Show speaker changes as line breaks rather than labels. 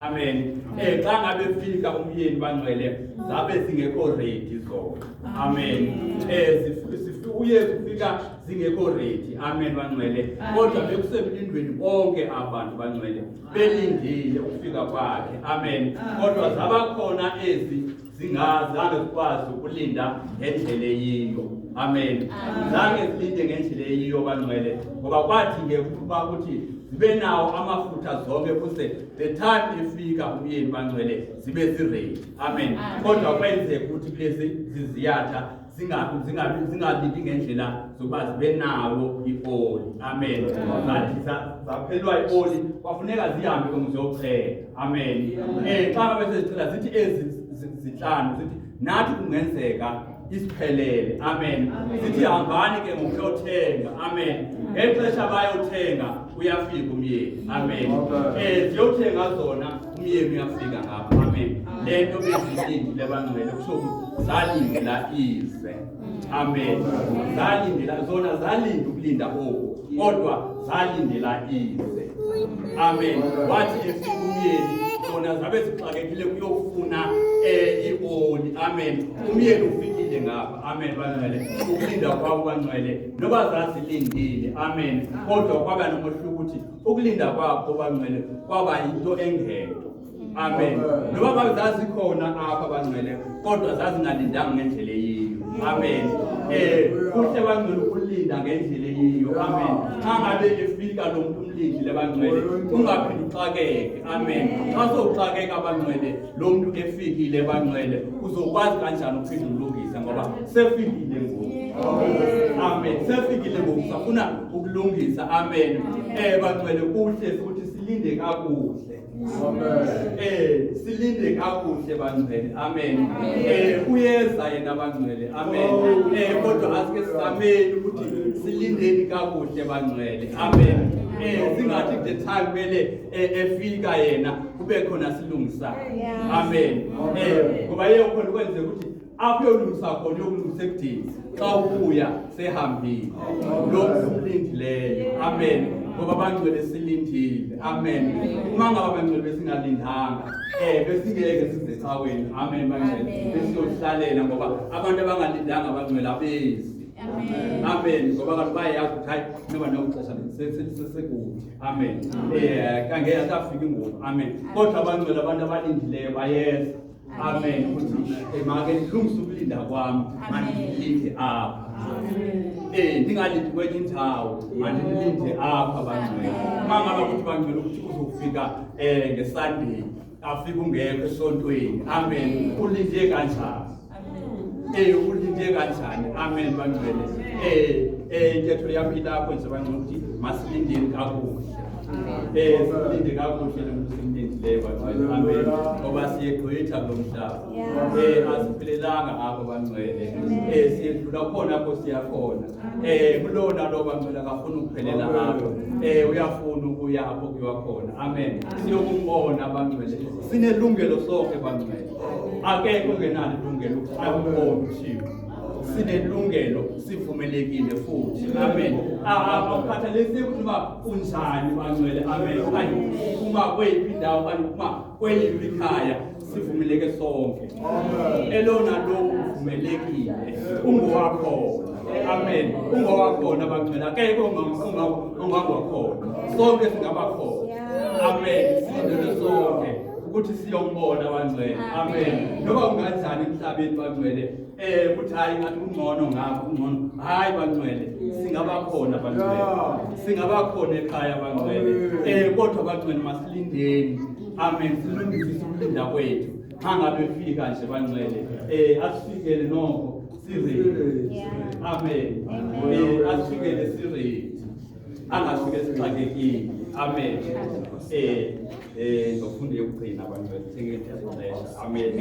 Amen. Xa ngabe fika umyeni bangcwele zabe zingekho ready zona. Amen. Uyesu ufika zingekho ready. Amen bangcwele. Kodwa bekusemlindweni bonke abantu bangcwele belindile ukufika kwakhe. Amen. Kodwa zabakhona ezi zingazange zikwazi ukulinda ngendlela eyiyo. Amen. Zange zilinde ngendlela eyiyo bangcwele ngoba kwathi ke ukuba ukuthi zibe nawo amafutha zonke kuse the time ifika umyeni bangcwele zibe ziready. Amen. Kodwa kwenzeka ukuthi kulezi ziziyatha zingalindi ngendlela zokuba zibe nawo ioli. Amen. Zathi zaphelwa ioli kwafuneka zihambe ke ngizocela. Amen. Xa ngabe sezicela zithi ezi zinhlanu zithi nathi kungenzeka isiphelele. Amen. Zithi hambani ke ngokuyothenga. Amen. Ngexesha bayothenga uyafika umyeni. Amen. Ziyothenga zona umyeni uyafika ngapha. Amen. Lento bezilindile bangcwele kusho ukuthi zalindela ize. Amen. Zalindela zona zalinda ukulinda oku kodwa zalindela ize. Amen. Wathi efika umyeni zona zabe zixakekile kuyofuna ioli. Amen. Umyeni ufikile ngapha. Amen bangcwele. Ukulinda kwabo bangcwele noba zazilindile. Amen. Kodwa kwaba nomohluko ukuthi ukulinda kwabo bangcwele kwaba yinto engento. Amen. Noba bazazikhona apha bangcwele kodwa zazingalindanga ngendlela eyiyo. Amen. Kuhle bangcwele ukulinda ngendlela eyiyo. Amen. Xa ngabe efika lo muntu umlindile bangcwele ungaphinde uxakeke. Amen. Xa sowuxakeka bangcwele lo muntu efikile bangcwele uzokwazi kanjani ukuphinde umlungise ngoba sefikile ngoku. Amen. Sefikile ngoku safuna ukulungisa. Amen. Bangcwele kuhle futhi silinde kakuhle.
Amen.
Silinde kakuhle bangcwele. Amen. Uyeza yena bangcwele. Amen. Kodwa asike sizameni ukuthi silindeni kakuhle bangcwele. Amen. Singathi the time kumele efika yena kube khona silungisayo. Amen. Ngoba yeye khona kwenzeka ukuthi apho uyolungisa khona uyokulungisa ekudeni xa ubuya sehambile lo umlindileyo. Amen. Ngoba bangcwele silindile. Amen. Uma ngaba bangcwele besingalindanga besingeke size ecaweni. Amen bangcwele besiyohlalela ngoba abantu abangalindanga bangcwele abezi. Amen. Ngoba kaloku bayayazi ukuthi hayi noba nokuxesha sesekude. Amen. Kangeke asafika ngoku. Amen. Kodwa abangcwele abantu abalindileyo bayeza. Amen. Ukuthi make ndilungise ukulinda kwami mandilinde apha. Ndingalindi kwenye indawo mandilinde apha bangcwele. Uma ngaba ukuthi bangcwele ukuthi uzofika ngeSunday afike ungekho esontweni. Amen. Ulinde kanjani? Ulinde kanjani? Amen bangcwele. Intetho yami ilapho nje bangcwele ukuthi masilindeni kakuhle. Silinde kakuhle lo muntu simlindileyo bangcwele. Amen. Ngoba siyegqitha kulo mhlaba. Asiphelelanga apho bangcwele. Siyedlula khona apho siyakhona. Kulona lo bangcwele akafuni ukuphelela apho. Uyafuna ukuya apho kuyiwa khona. Amen. Siyokumbona bangcwele. Sinelungelo sonke bangcwele. Akekho ongenalo ilungelo ukuthi akubone uThixo. Sinelungelo, sivumelekile futhi. Amen. Akukhathalekile ukuthi uba unjani bangcwele. Amen. Okanye uma kweyiphi indawo okanye uma kweliphi ikhaya sivumeleke sonke. Elona lo uvumelekile ungowakhona. Amen. Ungowakhona bangcwele. Akekho ongangowakhona. Sonke singabakhona. Amen. Silindele sonke ukuthi siyombona bangcwele. Amen. Noba unganjani emhlabeni bangcwele ukuthi hayi ngathi kungcono ngapha kungcono. Hayi bangcwele singabakhona bangcwele. Singabakhona ekhaya bangcwele. Kodwa bangcwele masilindeni. Amen. Silungise ukulinda kwethu. Xa ngabe fika nje bangcwele asifikele nokho siready. Amen. Asifikele siready. Angafike sixakekile. Amen. Ngofunda yokugcina bangcwele sengiyethe ixesha. Amen.